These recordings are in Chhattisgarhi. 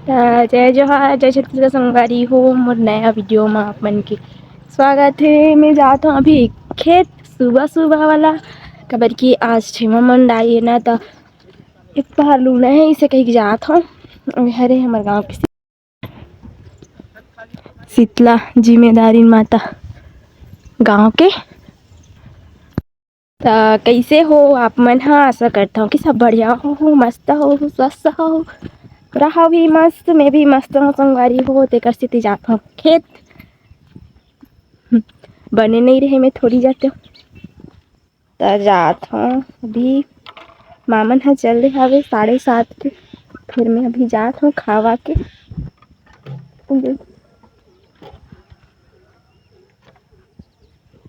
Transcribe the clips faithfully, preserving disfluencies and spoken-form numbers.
त जय जोहार, जय छत्तीसगढ़ संगवारी हो। मोर नया वीडियो म आप मन के स्वागत हे। मैं जात हूँ अभी खेत, सुबह सुबह वाला, काबर कि आज छेमा मंडाई है ना, त एक पहर लूना है, इसे कही के जात हूँ। हरे हमर गाँव के शीतला जिम्मेदारी माता गाँव के। त कइसे हो आप मन ह? आशा करथव कि सब बढ़िया हो, मस्त हो, स्वस्थ हो, रहो भी मस्त। मैं भी मस्त हूँ संगवारी हो, तेकर सेती जात हूँ खेत। बने नहीं रहे, मैं थोड़ी जाते हूँ। त जात हूँ अभी, मामन ह चल दे हवे साढ़े सात के, फिर मैं अभी जात हूँ खावा के।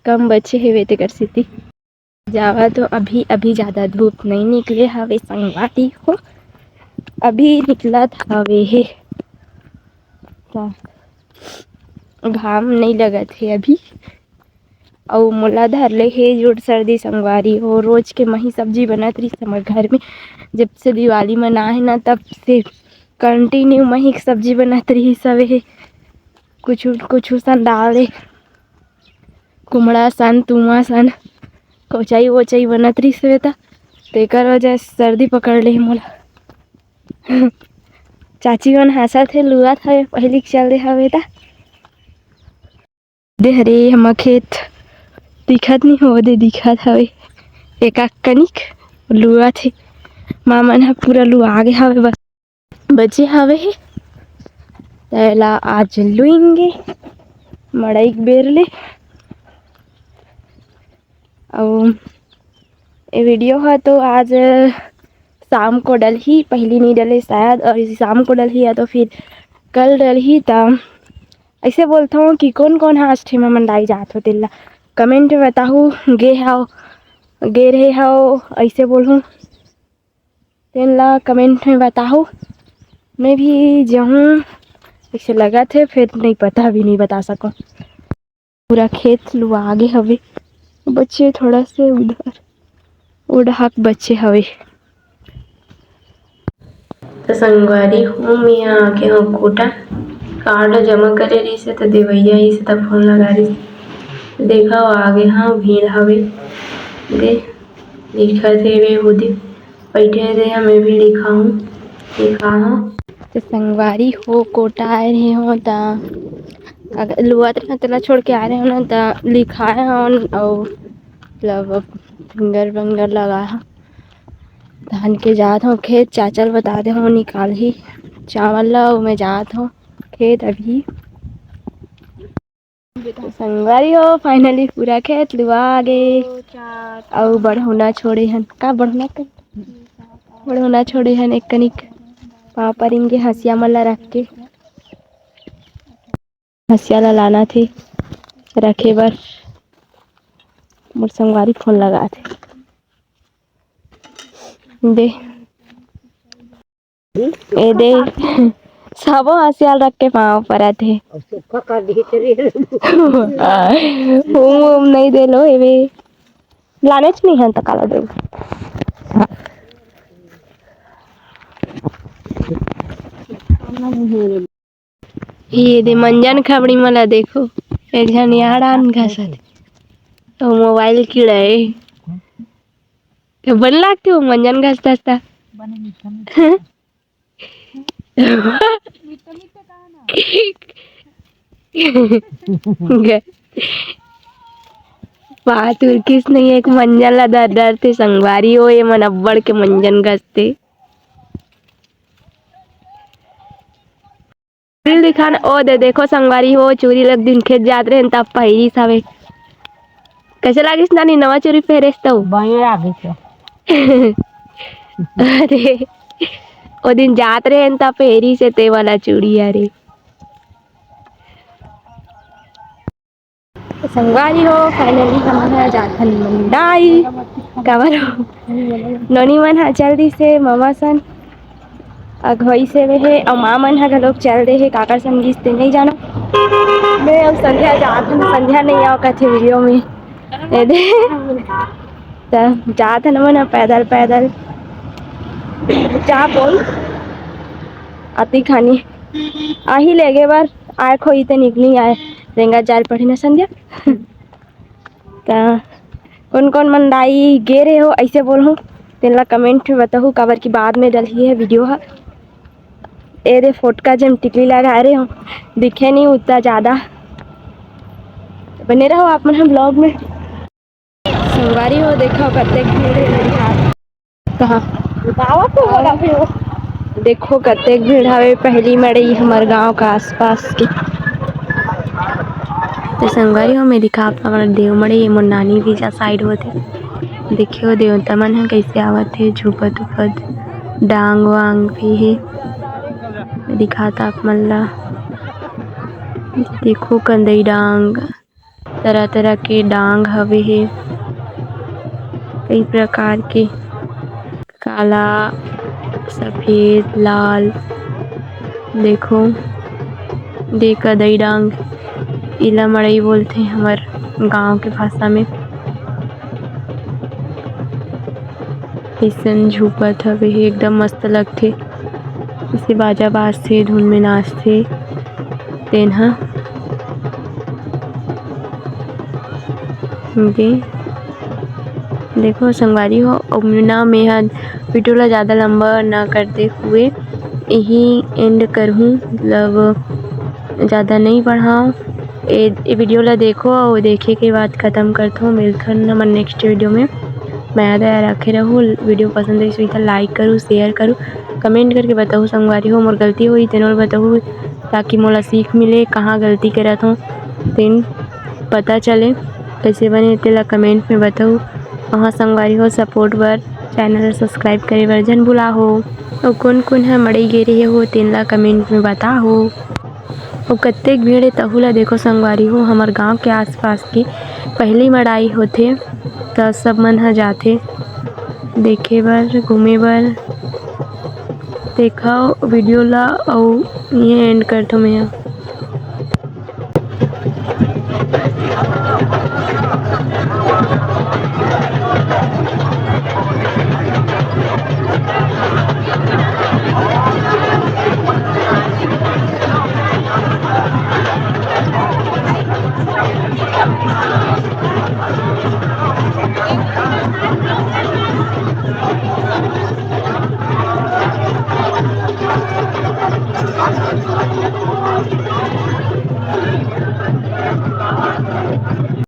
कम बचे हेवे तेकर सेती। जावा तो अभी, अभी ज़्यादा धूप नहीं निकले हवे संगवारी हो, अभी निकलत हवे हे, त घाम नहीं लगत हे अभी। अउ मोला धर ले हे जोर सर्दी संगवारी हो, रोज के मही सब्जी बनत रहिस हमर घर में, जब से दिवाली मना हे ना, तब से कंटिन्यू मही के सब्जी बनत रहिस हवे हे। कुछु कुछु सन डाल दे, कुमड़ा सन, तुमा सन, कोचई वोचई बनत रहिस हवे, त तेकर वजह से सर्दी पकड़ ले हे मोला। चाची मन हंसत हे, लुआत हवे, पहिली के चल दे हवे त। दे हरे, हमर खेत दिखत नहीं हो, दे दिखत हवे एकाक कनिक लुआत हे। मामन ह पूरा लुआ गे हवे, बस बचे हवे हे, तेला आज लुइंगे मड़ई के बेर ले। अउ ये वीडियो ह तो आज शाम को डलही, पहली नहीं डले शायद, और इसी शाम को डलही या तो फिर कल डलही। त ऐसे बोलथव कि कौन कौन ह आज ठेमा मंडाई जात हो, तेला कमेंट में बताहू। गे हव, गे रहे हव, ऐसे बोलहूँ, तेन ला कमेंट में बताहू। मैं भी जाहूँ, ऐसे लगत हे, फिर नहीं पता, भी नहीं बता सकूँ। पूरा खेत लुआ गे हवे, बचे थोड़ा से उधर, ओ डहाक बचे हवे। त संगवारी हो, मैं आगे हूँ कोटा, कार्ड जमा करे रहिस हे, त देवैया आइस हे, त फोन लगा रहिस। देखा, आगे हाँ, भीड़ हवे। दे, लिखत हे वे, ओदे बैठे दे, मैं भी लिखा हूँ, लिखा हूँ। त संगवारी हो, कोटा आए रहे हो, त अगर लुआत रहे, तेला छोड़ के आए रहे हो ना, त लिखाए हो, अउ मतलब फिंगर विंगर लगा हो। धान के जात हो खेत, चाचा ल बता दे हो, निकालही चावल ला, अउ मैं जात हो खेत अभी। संगवारी हो, finally पूरा खेत लुआ गे। अउ बढ़ौना छोड़े हन, का बढ़ौना कर? बढ़ौना छोड़े हन एक कनिक, पाँव परिंगे हंसिया मन ला रख के। हंसिया ला लाना थे रखे बर, मोर संगवारी फोन लगा थे। दे, ए दे, सबो हंसिया ल रख के पाँव परत हे। अब सुक्खा कर दिही तेरी। घूम उम नहीं दे लो, एवे लानेच नहीं हन त काला देव। ये दे मंजन खबड़ी मला देखो, एक झन यार आन घसत, तो मोबाइल किड़ा है। तो बन लागते हो मंजन घसता हसता। बने मीठा मीठा। मीठा मीठा कहा ना। ग-, बात उरकिस नहीं, एक मंजन ला डर डर थे संगवारी हो, ये मन अब्बड़ के मंजन घसते। चूरी दिखान, ओ दे देखो संगवारी हो, चूरी लग दिन खेत जात रहे तब पहिरिस हवे। कैसे लागिस नानी नवा चूरी पहरेस तो? बढ़िया लागिस हे। अरे, ओ दिन जात रहे तब पहिरिस हे ते वाला चूड़ी, अरे। संगवारी हो, finally हमन ह जाथन मंडाई। काबर हो? नोनी मन ह चल दिस हे ममा सन, अगुवाई से वे हे, अउ माँ मन ह घलोक चल दे हे, काकर संग गिस ते नइ जानो। मैं अउ संध्या जाथन, संध्या नइ आव कथे वीडियो में। ए दे। त जाथन हमन ह पैदल पैदल। जा बोल। आती खानी आही लेगे बर, आए खोई ते निकली आए, रेंगा जाल पड़ी ना संध्या। त कोन कोन मन दाई गे रहे हो, ऐसे बोलहूँ, तेन ला comment में बताहू, काबर कि बाद में डलही है video ह। ए दे फोटका जेम टिकली लगा रहे हो, दिखे नहीं उतना ज़्यादा। बने रहो आप मन हम vlog में। संगवारी हो, देखो कतेक भीड़ है मेरे हाथ। कहाँ? बताओ तो बोला फिर। देखो कतेक भीड़ हवे पहली मड़ई हमर गांव का आसपास के। तो संगवारी हो, मैं दिखा आप हमर देव मड़ई, ये मोर नानी बीजा side होते। देखियो देवता मन ह कैसे आवत हे, झुपत उपत, डांग वांग भी हे। मैं दिखात आप मन ला, देखो कंदई डांग, तरह-तरह के डांग हवे हे, कई प्रकार के, काला, सफेद, लाल। देखो, दे कदई डांग, इला मड़ई बोलथे हमर गांव के भाषा में। अइसन झूपत हवे हे, एकदम मस्त लगथे। जइसे बाजा बाजथे, धुन में नाचथे, तेन ह। ओके, देखो संगवारी हो, अब ना मैं ह video ला ज़्यादा लंबा ना करते हुए यही end करहूँ, मतलब ज़्यादा नहीं बढ़ाऊँ। ए, ए video ला देखो और देखे के बाद ख़त्म करथो। मिलथन हमर next video में। मया दया रखे रहू। Video पसंद आइस होही त like करू, share करू, comment करके बताहू संगवारी हो। मोर गलती होही तेनो ल बताहू, ताकि मोला सीख मिले, कहाँ गलती करत हों तेन पता चले। कैसे बने तेला comment में बताहू। अहाँ संगवारी हो support बर channel subscribe करे बर झन भुलाहू। अउ कोन कोन ह मड़ई गे रहे हो तेन ला comment में बताहू। अउ कतेक भीड़ हे तहू ला देखो संगवारी हो, हमर गांव के आसपास के पहली मड़ई होथे त सब मन ह जाथे देखे बर, घूमे बर। देखव video ला अउ इहें end करथों मैं ह।